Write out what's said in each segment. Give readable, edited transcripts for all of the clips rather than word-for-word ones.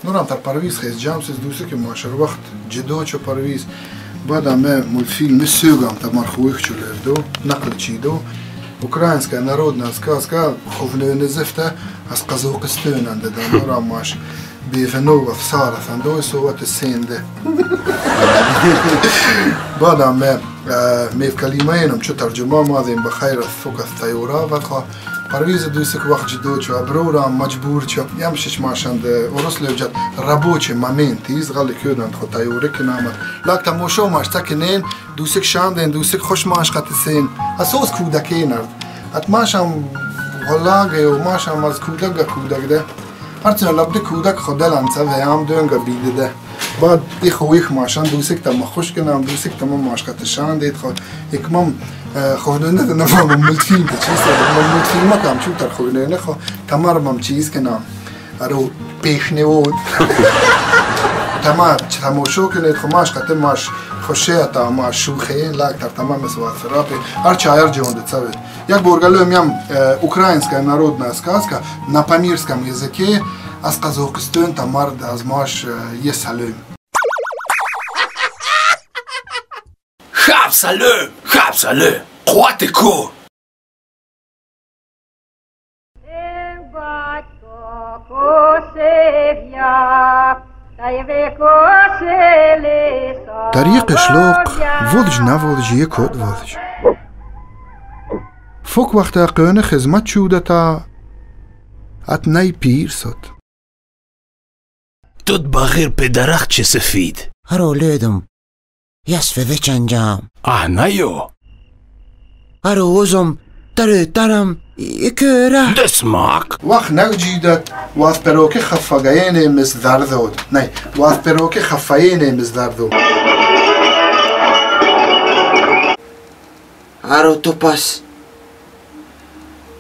Нурам тар Парвиз хез джамсес дусик машер вақт ҷидочо Парвиз. Баъд ме мультфильм сюгам тамар хуихчулерду нақлчиду. Украинская народная сказка ховнёнезефта аз Қазоқистонанда нурам маш бефенова сарафандой соват сенде. Баъд ме мефкалимаеном чу тарҷума мадем ба хайр фокас тайёра вақа Парвиз дусик вақт ҷидочо аброра маҷбурчо ямшиш машанд орослевҷат рабочий момент из гали кёданд хо тайёре кинамад лак тамошо маш такинен дусик шанден дусик хуш маш қатисен асос кӯдакенард ат машам ҳолагео машам аз кӯдага кӯдагде ҳарчи лабди кӯдак ходеланца веам дönга бидиде баъд ихо их машан дусик тама хуш кинам дусик тама маш қатишандед хо икмам ховнёне нафаҳмам мультфильм чиз мультфильмакам чутар ховнёне хо тамармам чиз кинам аро пехневод тама тамошо кунед хо маш қате маш хошеата маш шухеен лактар тама месвасрапи ҳарчи аяр ҷонде цавед. Як боргалӯм ям украинская народная сказка на памирском языке аз Қазоқистон тамар аз маш есалӯм. Хапсалӯм, хапсалӯм, қуввати кӯ. Тариқи шлоқ водж наводж екод водж. Фок вақта қӯна хизмат чудата ат най пир сот. Тут бағир педарахчи сефид. Аро ледум. Ясфе вечанҷам. А наё. Аро озум тару тарам икӯра. Десмак. Вақт нагҷидат вазпероки хафагаене миздардод. Най, вазпероки хафаене миздардод. Аро тупас.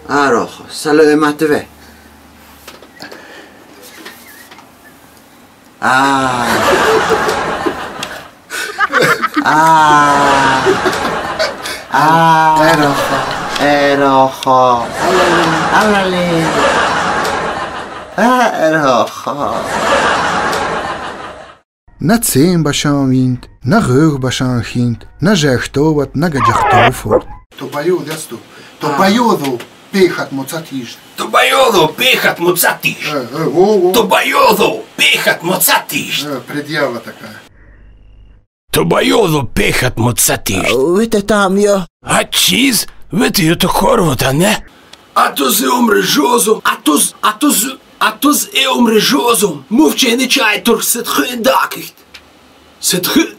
Аро саломатве. А. А. А. Эрохо. Эрохо. Алали. Эрохо. На цем башан винт, на рöг башан хинт, на жехтоват, на гаджахтофорт. То баёд ясту. То баёду пехат моцатиш. То баёду пехат моцатиш. То баёду пехат моцатиш. Предъява такая. То баёду пехат моцатиш. Вите там ё. А чиз? Вите ё то хорвата, не? А то з омрежозу, а то з, а то з, а то з омрежозу. Мовче не чай торг сетхы дакихт. Сетхы...